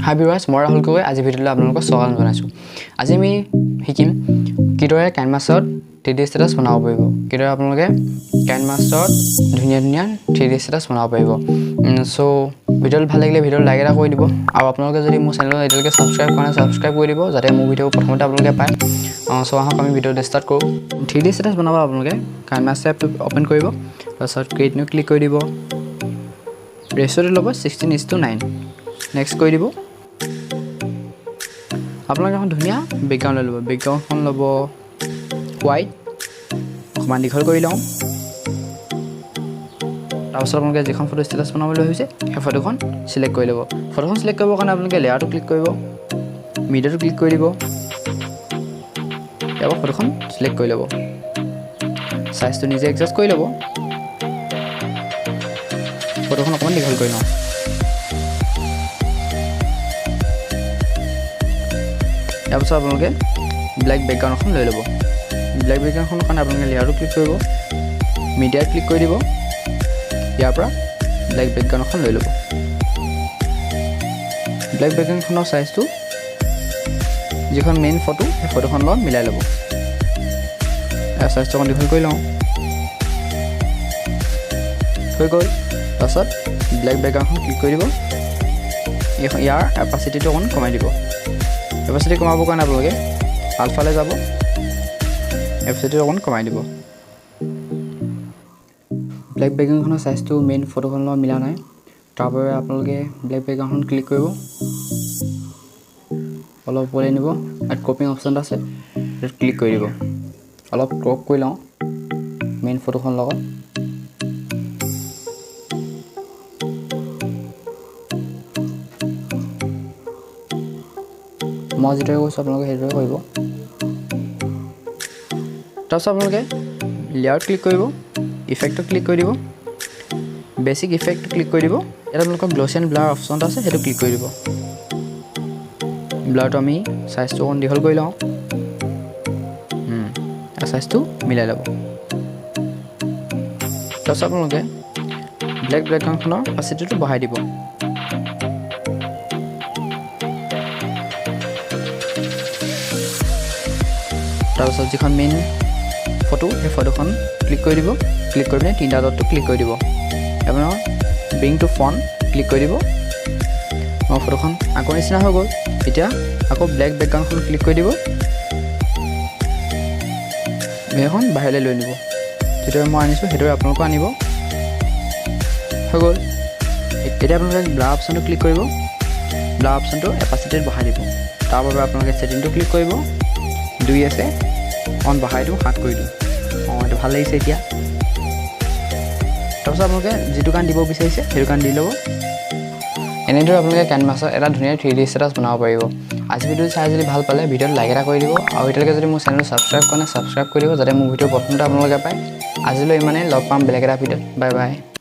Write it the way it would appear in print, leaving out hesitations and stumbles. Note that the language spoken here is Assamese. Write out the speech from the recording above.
হাই ভিউৱাৰ্ছ, মই ৰাহুল গগৈ। আজি ভিডিঅ'লৈ আপোনালোকক স্বাগতম জনাইছোঁ। আজি আমি শিকিম কিদৰে কাইনমাষ্টাৰত 3D status বনাব পাৰিব, কিদৰে আপোনালোকে কাইনমাষ্টাৰত ধুনীয়া ধুনীয়া 3D status বনাব পাৰিব। চ' ভিডিঅ'টো ভাল লাগিলে ভিডিঅ'টো লাইক এটা কৰি দিব আৰু আপোনালোকে যদি মোৰ চেনেলত এতিয়ালৈকে ছাবস্ক্ৰাইব কৰা নাই, ছাবস্ক্ৰাইব কৰি দিব যাতে মোৰ ভিডিঅ' প্ৰথমতে আপোনালোকে পায়। চ' আহক আমি ভিডিঅ'টো ষ্টাৰ্ট কৰোঁ। 3D status বনাব আপোনালোকে কাইনমাষ্টাৰ এপটো অ'পেন কৰিব, তাৰপিছত ক্ৰিয়েট নিউ ক্লিক কৰি দিব। ৰেচিঅ'টো ল'ব 16:9, নেক্সট কৰি দিব। আপোনালোকে এখন ধুনীয়া বেকগ্ৰাউণ্ড লৈ ল'ব। বেকগ্ৰাউণ্ডখন ল'ব হোৱাইট, অকণমান দীঘল কৰি লওঁ। তাৰপাছত আপোনালোকে যিখন ফটো ষ্টেটাছ বনাবলৈ ভাবিছে সেই ফটোখন চিলেক্ট কৰি ল'ব। ফটোখন চিলেক্ট কৰিবৰ কাৰণে আপোনালোকে লেয়াৰটো ক্লিক কৰিব, মিডিয়াটো ক্লিক কৰি দিব, ইয়াৰ পৰা ফটোখন চিলেক্ট কৰি ল'ব। চাইজটো নিজে এডজাষ্ট কৰি ল'ব। ফটোখন অকণমান দীঘল কৰি লওঁ। ইয়াৰ পাছত আপোনালোকে ব্লেক বেকগ্ৰাউণ্ড এখন লৈ ল'ব। ব্লেক বেকগ্ৰাউণ্ডখনৰ কাৰণে আপোনালোকে লেয়াৰটো ক্লিক কৰিব, মিডিয়াত ক্লিক কৰি দিব, ইয়াৰ পৰা ব্লেক বেকগ্ৰাউণ্ড এখন লৈ ল'ব। ব্লেক বেকগ্ৰাউণ্ডখনৰ চাইজটো যিখন মেইন ফটো সেই ফটোখনৰ লগত মিলাই ল'ব। ইয়াৰ চাইজটো অকণ দীঘল কৰি লওঁ, হৈ গ'ল। তাৰপাছত ব্লেক বেকগ্ৰাউণ্ডখন ক্লিক কৰি দিব, ইয়াৰ এপাচিটিটো অকণ কমাই দিব। এপাচিটি কমাবৰ কাৰণে আপোনালোকে আলফালৈ যাব, এপাচিটিটো অকণ কমাই দিব। ব্লেক বেকগ্ৰাউণ্ডখনৰ চাইজটো মেইন ফটোখনৰ লগত মিলা নাই, তাৰ বাবে আপোনালোকে ব্লেক বেকগ্ৰাউণ্ডখন ক্লিক কৰিব, অলপ ওপৰলৈ নিব, ইয়াত ক্ৰপিং অপশ্যন এটা আছে, সেইটোত ক্লিক কৰি দিব। অলপ ক্ৰপ কৰি লওঁ মেইন ফটোখনৰ লগত। মই যিদৰে কৈছোঁ আপোনালোকে সেইদৰে কৰিব। তাৰপিছত আপোনালোকে লেয়াৰত ক্লিক কৰিব, ইফেক্টত ক্লিক কৰি দিব, বেছিক ইফেক্টটো ক্লিক কৰি দিব। ইয়াত আপোনালোকৰ গ্ল'ছিয়ান ব্লাৰ অপশ্যন এটা আছে, সেইটো ক্লিক কৰি দিব। ব্লাৰটো আমি চাইজটো অকণ দীঘল কৰি লওঁ, চাইজটো মিলাই ল'ব। তাৰপিছত আপোনালোকে ব্লেক বেকগ্ৰাউণ্ডখনৰ অপাচিটিটো বঢ়াই দিব। তাৰপিছত যিখন মেইন ফটো সেই ফটোখন ক্লিক কৰি দিব, ক্লিক কৰি পিনে তিনিটা ডটটো ক্লিক কৰি দিব, আপোনাৰ ব্ৰিং টু ফ্ৰণ্ট ক্লিক কৰি দিব। মোৰ ফটোখন আগৰ নিচিনা হৈ গ'ল। এতিয়া আকৌ ব্লেক বেকগ্ৰাউণ্ডখন ক্লিক কৰি দিব, সেইখন বাহিৰলৈ লৈ নিব। যিদৰে মই আনিছোঁ সেইদৰে আপোনালোকেও আনিব। হৈ গ'ল। এতিয়া আপোনালোকে ব্লাৰ অপশ্যনটো ক্লিক কৰিব, ব্লাৰ অপশ্যনটো এপাচিটিত বঢ়াই দিব। তাৰ বাবে আপোনালোকে ছেটিংটো ক্লিক কৰিব, 2 আছে, অকণ বঢ়াই দিওঁ, 7 কৰি দিওঁ। এইটো ভাল লাগিছে এতিয়া। তাৰপিছত আপোনালোকে যিটো গান দিব বিচাৰিছে সেইটো গান দি ল'ব। এনেদৰে আপোনালোকে কাইনমাষ্টাৰত এটা ধুনীয়া 3D status বনাব পাৰিব। আজি ভিডিঅ'টো চাই যদি ভাল পালে ভিডিঅ'ত লাইক এটা কৰি দিব আৰু এতিয়ালৈকে যদি মোৰ চেনেলটো ছাবস্ক্ৰাইব কৰা নাই, ছাবস্ক্ৰাইব কৰি দিব যাতে মোৰ ভিডিঅ' প্ৰথমতে আপোনালোকে পায়। আজিলৈ ইমানেই, লগ পাম বেলেগ এটা ভিডিঅ'ত। Bye bye.